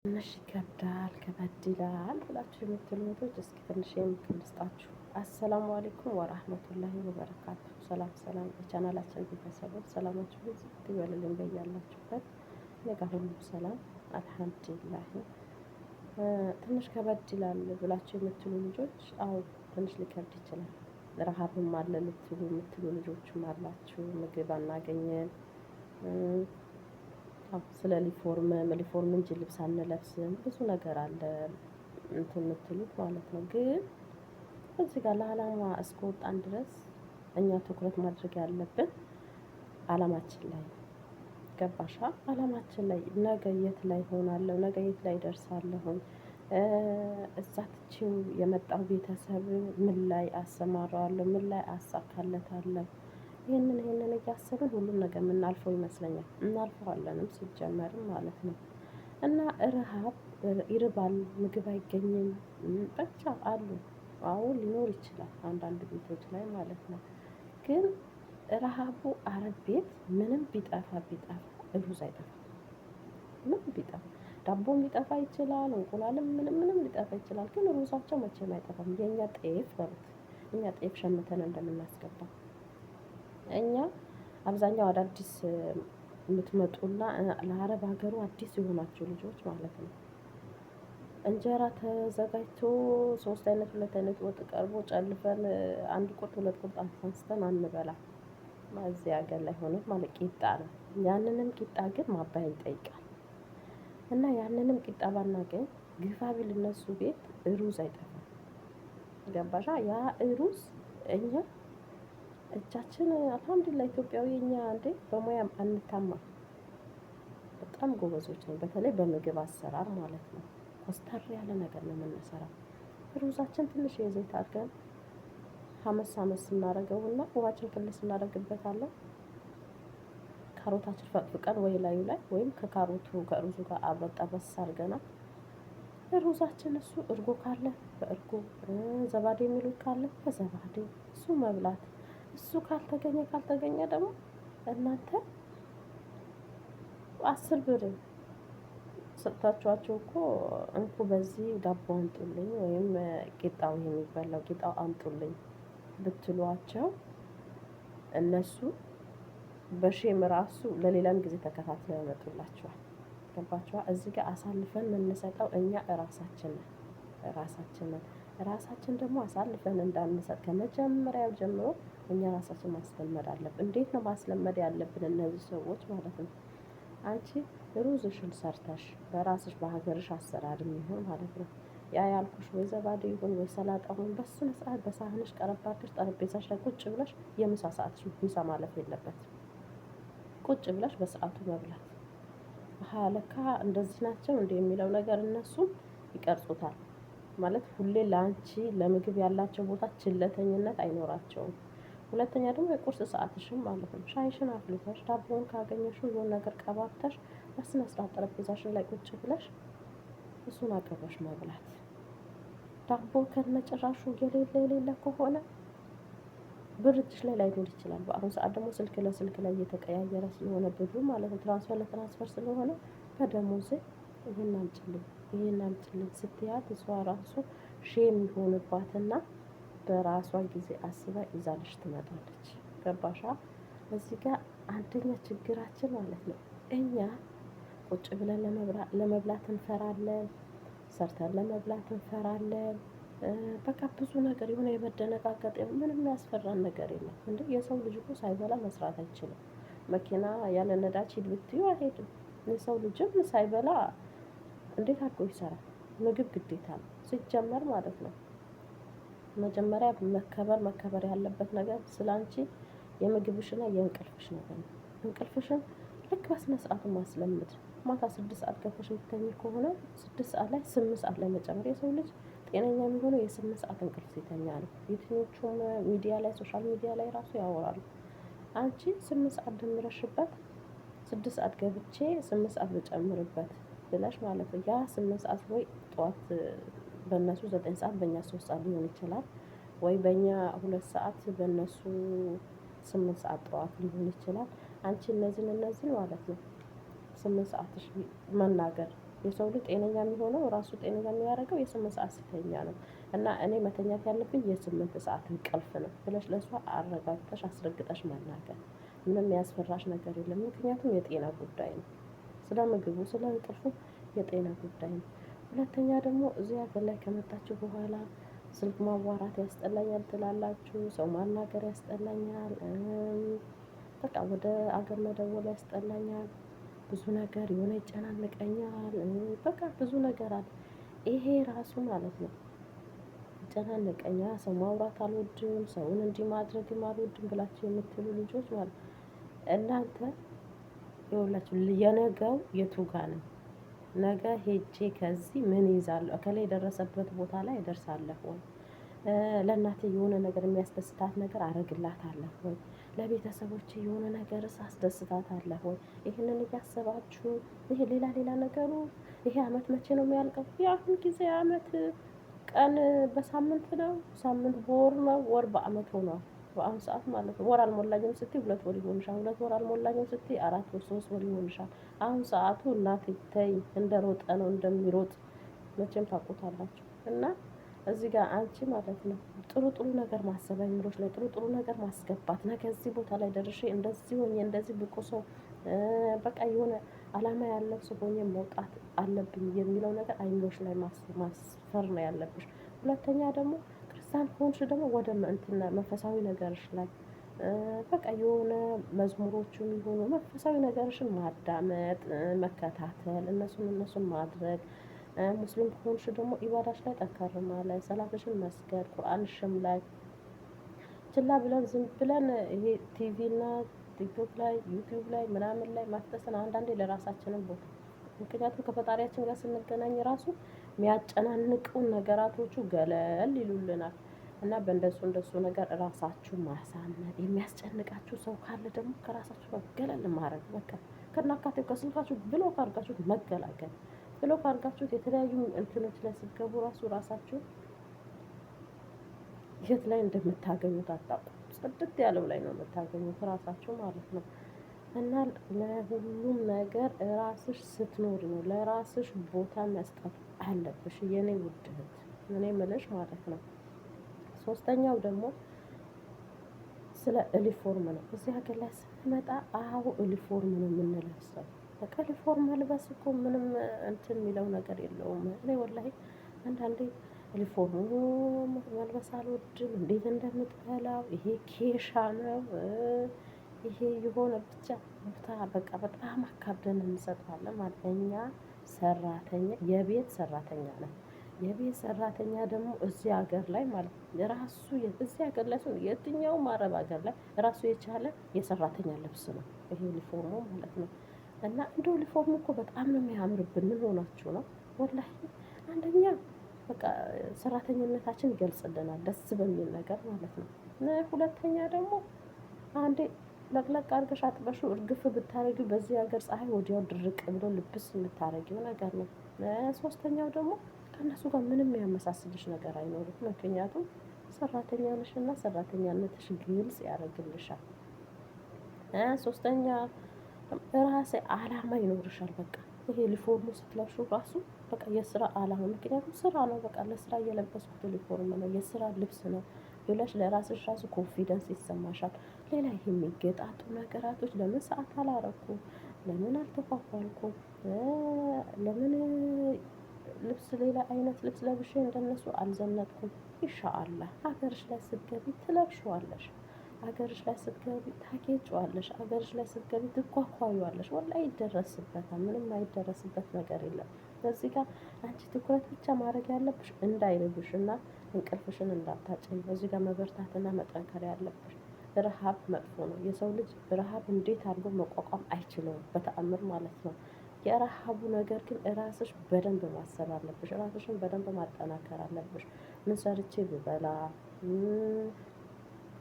ትንሽ ይከብዳል፣ ከበድ ይላል ብላችሁ የምትሉ እህቶች እስኪ ትንሽ የምክር ልስጣችሁ። السلام عليكم ورحمة الله وبركاته። ሰላም ሰላም፣ የቻናላችን ቤተሰቦች ሰላማችሁ ብዝት ይበልልኝ በያላችሁበት። እኔ ጋር ሁሉም ሰላም الحمد لله። ትንሽ ከበድ ይላል ብላችሁ የምትሉ ልጆች፣ አዎ ትንሽ ሊከብድ ይችላል። ረሀብም አለ ልትሉ የምትሉ ልጆችም አላችሁ። ምግብ አናገኘን፣ ስለ ሊፎርም ሊፎርም እንጂ ልብስ አንለብስም፣ ብዙ ነገር አለ እንትን የምትሉት ማለት ነው። ግን እዚህ ጋር ለአላማ እስከወጣን ድረስ እኛ ትኩረት ማድረግ ያለብን አላማችን ላይ ነው። ገባሻ? አላማችን ላይ ነገ የት ላይ ሆናለሁ፣ ነገ የት ላይ ደርሳለሁኝ፣ እዛ ትቼው የመጣው ቤተሰብ ምን ላይ አሰማራዋለሁ፣ ምን ላይ አሳካለታለሁ፣ ይህንን ይህንን እያሰብን ሁሉም ነገር የምናልፈው ይመስለኛል። እናልፈዋለንም ሲጀመርም ማለት ነው። እና ረሃብ ይርባል፣ ምግብ አይገኝም፣ ብቻ አሉ። አዎ ሊኖር ይችላል አንዳንድ ቤቶች ላይ ማለት ነው። ግን ረሃቡ አረብ ቤት ምንም ቢጠፋ ቢጠፋ ሩዝ አይጠፋም። ምንም ቢጠፋ ዳቦም ሊጠፋ ይችላል፣ እንቁላልም ምንም ምንም ሊጠፋ ይችላል። ግን ሩዛቸው መቼም አይጠፋም። የእኛ ጤፍ በሉት፣ እኛ ጤፍ ሸምተን እንደምናስገባ እኛ አብዛኛው አዳዲስ የምትመጡና ለአረብ ሀገሩ አዲስ የሆናችሁ ልጆች ማለት ነው። እንጀራ ተዘጋጅቶ ሶስት አይነት ሁለት አይነት ወጥ ቀርቦ ጨልፈን አንድ ቁርጥ ሁለት ቁርጥ አንስተን አንበላ። እዚህ ሀገር ላይ ሆነ ማለት ቂጣ ነው። ያንንም ቂጣ ግን ማባያ ይጠይቃል። እና ያንንም ቂጣ ባናገኝ ግፋ ቢል እነሱ ቤት ሩዝ አይጠፋም። ገባሻ? ያ ሩዝ እኛ እጃችን الحمد لله ኢትዮጵያዊ እኛ እንዴ በሙያም አንታማ፣ በጣም ጎበዞች ነው። በተለይ በምግብ አሰራር ማለት ነው። ኮስተር ያለ ነገር ነው የምንሰራው። ሩዛችን ትንሽ የዘይት አድርገን ሀመስ ሀመስ እናደርገውና ውሃችን ክልስ እናደርግበታለን። ካሮታችን ፈቅፍቀን ወይ ላዩ ላይ ወይም ከካሮቱ ከሩዙ ጋር አብረን ጠበስ አድርገናል። ሩዛችን እሱ እርጎ ካለ በእርጎ፣ زبادي የሚሉት ካለ በ زبادي እሱ መብላት፣ እሱ ካልተገኘ ካልተገኘ ደግሞ እናንተ 10 ብር ሰጥታችኋቸው እኮ እንኩ በዚህ ዳቦ አምጡልኝ ወይም ቂጣው የሚበላው ቂጣው አምጡልኝ ብትሏቸው እነሱ በሼም ራሱ ለሌላም ጊዜ ተከታትለው ያመጡላችኋል። ገባችኋ? እዚህ ጋር አሳልፈን የምንሰጠው እኛ እራሳችን ነን ራሳችን ነን። ራሳችን ደግሞ አሳልፈን እንዳንሰጥ ከመጀመሪያው ጀምሮ እኛ ራሳችን ማስለመድ አለብን። እንዴት ነው ማስለመድ ያለብን? እነዚህ ሰዎች ማለት ነው። አንቺ ሩዝሽን ሰርተሽ በራስሽ በሀገርሽ አሰራር የሚሆን ማለት ነው። ያ ያልኩሽ ወይ زبادي ይሁን ወይ ሰላጣ ይሁን በስነ ስርዓት በሳህንሽ ቀረብ አድርገሽ ጠረጴዛሽ ላይ ቁጭ ብለሽ የምሳ ሰዓትሽ ምሳ ማለፍ የለበትም። ቁጭ ብለሽ በሰዓቱ መብላት። ለካ እንደዚህ ናቸው እንደ የሚለው ነገር እነሱም ይቀርጹታል። ማለት ሁሌ ለአንቺ ለምግብ ያላቸው ቦታ ችለተኝነት አይኖራቸውም። ሁለተኛ ደግሞ የቁርስ ሰዓትሽም ማለት ነው። ሻይሽን አፍልተሽ ዳቦውን ካገኘሽው የሆነ ነገር ቀባብተሽ በስነ ስርዓት ጠረጴዛሽን ላይ ቁጭ ብለሽ እሱን አቅርበሽ መብላት። ዳቦ ከነጭራሹ የሌለ የሌለ ከሆነ ብር እጅሽ ላይ ላይኖር ይችላል። በአሁኑ ሰዓት ደግሞ ስልክ ለስልክ ላይ እየተቀያየረ ስለሆነ ብሩ ማለት ነው transfer ለ transfer ስለሆነ ከደሞዜ ይሄን አምጪልኝ ይሄን አምጪልኝ ስትያት እሷ ራሱ shame ይሆንባትና በራሷ ጊዜ አስባ ይዛልሽ ትመጣለች። ገባሻ? እዚህ ጋር አንደኛ ችግራችን ማለት ነው እኛ ቁጭ ብለን ለመብላት እንፈራለን፣ ሰርተን ለመብላት እንፈራለን። በቃ ብዙ ነገር የሆነ የመደነቃቀጥ ምንም የሚያስፈራን ነገር የለም። እንዴ የሰው ልጅ እኮ ሳይበላ መስራት አይችልም። መኪና ያለ ነዳጅ ሂድ ብትዩ አይሄድም። የሰው ልጅም ሳይበላ እንዴት አድርጎ ይሰራል? ምግብ ግዴታ ነው ሲጀመር ማለት ነው። መጀመሪያ መከበር መከበር ያለበት ነገር ስላንቺ የምግብሽና የእንቅልፍሽ ነገር ነው። እንቅልፍሽን ልክ በስነ ስርዓቱ ማስለመድ፣ ማታ 6 ሰዓት ገብተሽ የምትተኚ ከሆነ 6 ሰዓት ላይ 8 ሰዓት ላይ መጨመር። የሰው ልጅ ጤነኛ የሚሆነው የ8 ሰዓት እንቅልፍ ሲተኛ ነው። የትኞቹም ሚዲያ ላይ social media ላይ ራሱ ያወራሉ። አንቺ 8 ሰዓት ደምረሽበት 6 ሰዓት ገብቼ 8 ሰዓት ብጨምርበት ብለሽ ማለት ነው። ያ 8 ሰዓት ወይ ጠዋት በእነሱ 9 ሰዓት በእኛ 3 ሰዓት ሊሆን ይችላል። ወይ በእኛ 2 ሰዓት በእነሱ 8 ሰዓት ጠዋት ሊሆን ይችላል። አንቺ እነዚህን እነዚህን ማለት ነው 8 ሰዓትሽ መናገር የሰው ልጅ ጤነኛ የሚሆነው ራሱ ጤነኛ የሚያደርገው የ8 ሰዓት ሲተኛ ነው። እና እኔ መተኛት ያለብኝ የ8 ሰዓት እንቅልፍ ነው ብለሽ ለእሷ አረጋግጠሽ አስረግጠሽ መናገር። ምንም ያስፈራሽ ነገር የለም። ምክንያቱም የጤና ጉዳይ ነው። ስለ ምግቡ ስለ እንቅልፉ የጤና ጉዳይ ነው። ሁለተኛ ደግሞ እዚህ ሀገር ላይ ከመጣችሁ በኋላ ስልክ ማዋራት ያስጠላኛል ትላላችሁ፣ ሰው ማናገር ያስጠላኛል፣ በቃ ወደ አገር መደወል ያስጠላኛል፣ ብዙ ነገር የሆነ ይጨናንቀኛል፣ በቃ ብዙ ነገር አለ። ይሄ ራሱ ማለት ነው ይጨናንቀኛል፣ ሰው ማውራት አልወድም፣ ሰውን እንዲህ ማድረግም አልወድም ብላችሁ የምትሉ ልጆች ማለት እናንተ ይኸውላችሁ የነገው የቱ ጋ ነው? ነገ ሄጄ ከዚህ ምን ይዛለሁ? እከሌ የደረሰበት ቦታ ላይ እደርሳለሁ ወይ? ለእናቴ የሆነ ነገር የሚያስደስታት ነገር አረግላታለሁ ወይ? ለቤተሰቦቼ የሆነ ነገርስ አስደስታታለሁ ወይ? ይህንን እያሰባችሁ ይሄ ሌላ ሌላ ነገሩ ይሄ አመት መቼ ነው የሚያልቀው? የአሁን ጊዜ አመት ቀን በሳምንት ነው፣ ሳምንት በወር ነው፣ ወር በአመት ሆኗል። በአሁኑ ሰዓት ማለት ነው። ወር አልሞላኝም ስትይ 2 ወር ይሆንሻል። 2 ወር አልሞላኝም ስትይ 4 ወር 3 ወር ይሆንሻል። አሁን ሰዓቱ እናቴ ተይ፣ እንደሮጠ ነው እንደሚሮጥ መቼም ታውቁታላችሁ። እና እዚህ ጋር አንቺ ማለት ነው ጥሩ ጥሩ ነገር ማሰብ አይምሮሽ ላይ ጥሩ ጥሩ ነገር ማስገባት፣ ነገ እዚህ ቦታ ላይ ደርሼ እንደዚህ ሆኜ እንደዚህ ብቁ ሰው በቃ የሆነ አላማ ያለው ሰው ሆኜ መውጣት አለብኝ የሚለው ነገር አይምሮሽ ላይ ማስፈር ነው ያለብሽ። ሁለተኛ ደግሞ ክርስቲያን ከሆንሽ ደግሞ ወደ እንትን መንፈሳዊ ነገርሽ ላይ በቃ የሆነ መዝሙሮቹም ይሁኑ መንፈሳዊ ነገርሽን ማዳመጥ፣ መከታተል፣ እነሱን እነሱን ማድረግ። ሙስሊም ከሆንሽ ደግሞ ኢባዳሽ ላይ ጠንከር ማለት፣ ሰላትሽን መስገድ፣ ቁርአንሽም ላይ ችላ ብለን ዝም ብለን ይሄ ቲቪ እና ቲክቶክ ላይ ዩቲዩብ ላይ ምናምን ላይ ማፍጠስን አንዳንዴ ለራሳችንም ቦታ፣ ምክንያቱም ከፈጣሪያችን ጋር ስንገናኝ ራሱ የሚያጨናንቁን ነገራቶቹ ገለል ይሉልናል። እና በእንደሱ እንደሱ ነገር ራሳችሁ ማሳመን፣ የሚያስጨንቃችሁ ሰው ካለ ደግሞ ከራሳችሁ ጋር ገለል ማድረግ፣ በቃ ከናካቴው ከስልካችሁ block አድርጋችሁት መገላገል። Block አድርጋችሁት የተለያዩ እንትኖች ላይ ስትገቡ ራሱ ራሳችሁ የት ላይ እንደምታገኙት አታውቁም። ጽድት ያለው ላይ ነው የምታገኙት ራሳችሁ ማለት ነው። እና ለሁሉም ነገር ራስሽ ስትኖሪ ነው ለራስሽ ቦታ መስጠት አለብሽ የኔ ውድ እህት፣ እኔ ምልሽ ማለት ነው። ሶስተኛው ደግሞ ስለ ዩኒፎርም ነው። እዚህ ሀገር ላይ ስንመጣ አዎ ዩኒፎርም ነው የምንለብሰው። በቃ ዩኒፎርም መልበስ እኮ ምንም እንትን የሚለው ነገር የለውም። እኔ ወላሂ አንዳንዴ ዩኒፎርሙ መልበስ አልወድም፣ እንዴት እንደምጠላው። ይሄ ኬሻ ነው፣ ይሄ የሆነ ብቻ ቦታ በቃ በጣም አካብደን እንሰጠዋለን ማለት እኛ ሰራተኛ የቤት ሰራተኛ ነን። የቤት ሰራተኛ ደግሞ እዚህ ሀገር ላይ ማለት ራሱ እዚህ ሀገር ላይ ሲሆን የትኛውም አረብ ሀገር ላይ ራሱ የቻለ የሰራተኛ ልብስ ነው ይሄ ዩኒፎርሙ ማለት ነው። እና እንደው ዩኒፎርሙ እኮ በጣም ነው የሚያምርብን። ምን ሆናችሁ ነው? ወላሂ አንደኛ በቃ ሰራተኝነታችን ይገልጽልናል ደስ በሚል ነገር ማለት ነው። ሁለተኛ ደግሞ አንዴ ለቅለቅ አድርገሽ አጥበሽው እርግፍ ብታረጊው በዚህ ሀገር ፀሐይ ወዲያው ድርቅ ብሎ ልብስ የምታረጊው ነገር ነው። ሶስተኛው ደግሞ ከእነሱ ጋር ምንም የሚያመሳስልሽ ነገር አይኖርም። ምክንያቱም ሰራተኛ ነሽና ሰራተኛነትሽ ግልጽ ያደርግልሻል። ሶስተኛ ራሴ አላማ ይኖርሻል። በቃ ይሄ ዩኒፎርሙ ስትለብሹ ራሱ በቃ የስራ አላማ፣ ምክንያቱም ስራ ነው። በቃ ለስራ እየለበስኩት ዩኒፎርም ነው፣ የስራ ልብስ ነው ብለሽ ለራስሽ ራሱ confidence ይሰማሻል። ሌላ ይሄ የሚገጣጡ ነገራቶች ለምን ሰዓት አላረኩም፣ ለምን አልተኳኳልኩም፣ ለምን ልብስ ሌላ አይነት ልብስ ለብሼ እንደነሱ አልዘነጥኩም። ኢንሻአላህ ሀገርሽ ላይ ስትገቢ ትለብሺዋለሽ። ሀገርሽ ላይ ስትገቢ ታጌጫዋለሽ። ሀገርሽ ላይ ስትገቢ ትኳኳዩዋለሽ። ወላሂ ይደረስበታል። ምንም አይደረስበት ነገር የለም። እዚህ ጋር አንቺ ትኩረት ብቻ ማድረግ ያለብሽ እንዳይርብሽ እና እንቅልፍሽን እንዳታጭኝ። እዚህ ጋር መበርታትና መጠንከር ያለብሽ። ረሃብ መጥፎ ነው። የሰው ልጅ ረሃብ እንዴት አድርጎ መቋቋም አይችለውም በተአምር ማለት ነው። የረሃቡ ነገር ግን ራስሽ በደንብ ማሰብ አለብሽ። ራስሽን በደንብ ማጠናከር አለብሽ። ምን ሰርቼ ብበላ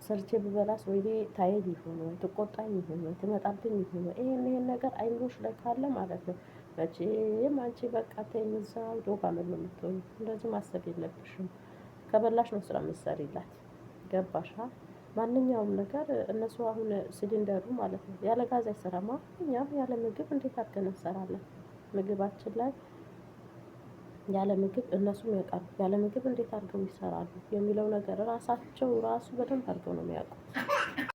ሰርቼ ብበላስ ወይኔ ታየኝ ይሆን ወይ ትቆጣኝ ይሆን ወይ ትመጣብኝ ይሆን ወይ? ይሄን ይሄን ነገር አይምሮሽ ላይ ካለ ማለት ነው መቼም አንቺ በቃ ተይኝ እዛው ዶግ አመድ ነው የምትሆኚው። እንደዚህ ማሰብ የለብሽም። ከበላሽ ነው ስራ የምትሰሪላት። ገባሽ? ማንኛውም ነገር እነሱ አሁን ሲሊንደሩ ማለት ነው ያለ ጋዝ አይሰራም። እኛም ያለ ምግብ እንዴት አድርገን እንሰራለን? ምግባችን ላይ ያለ ምግብ እነሱም ያውቃሉ። ያለ ምግብ እንዴት አድርገው ይሰራሉ የሚለው ነገር ራሳቸው ራሱ በደንብ አድርገው ነው የሚያውቁት።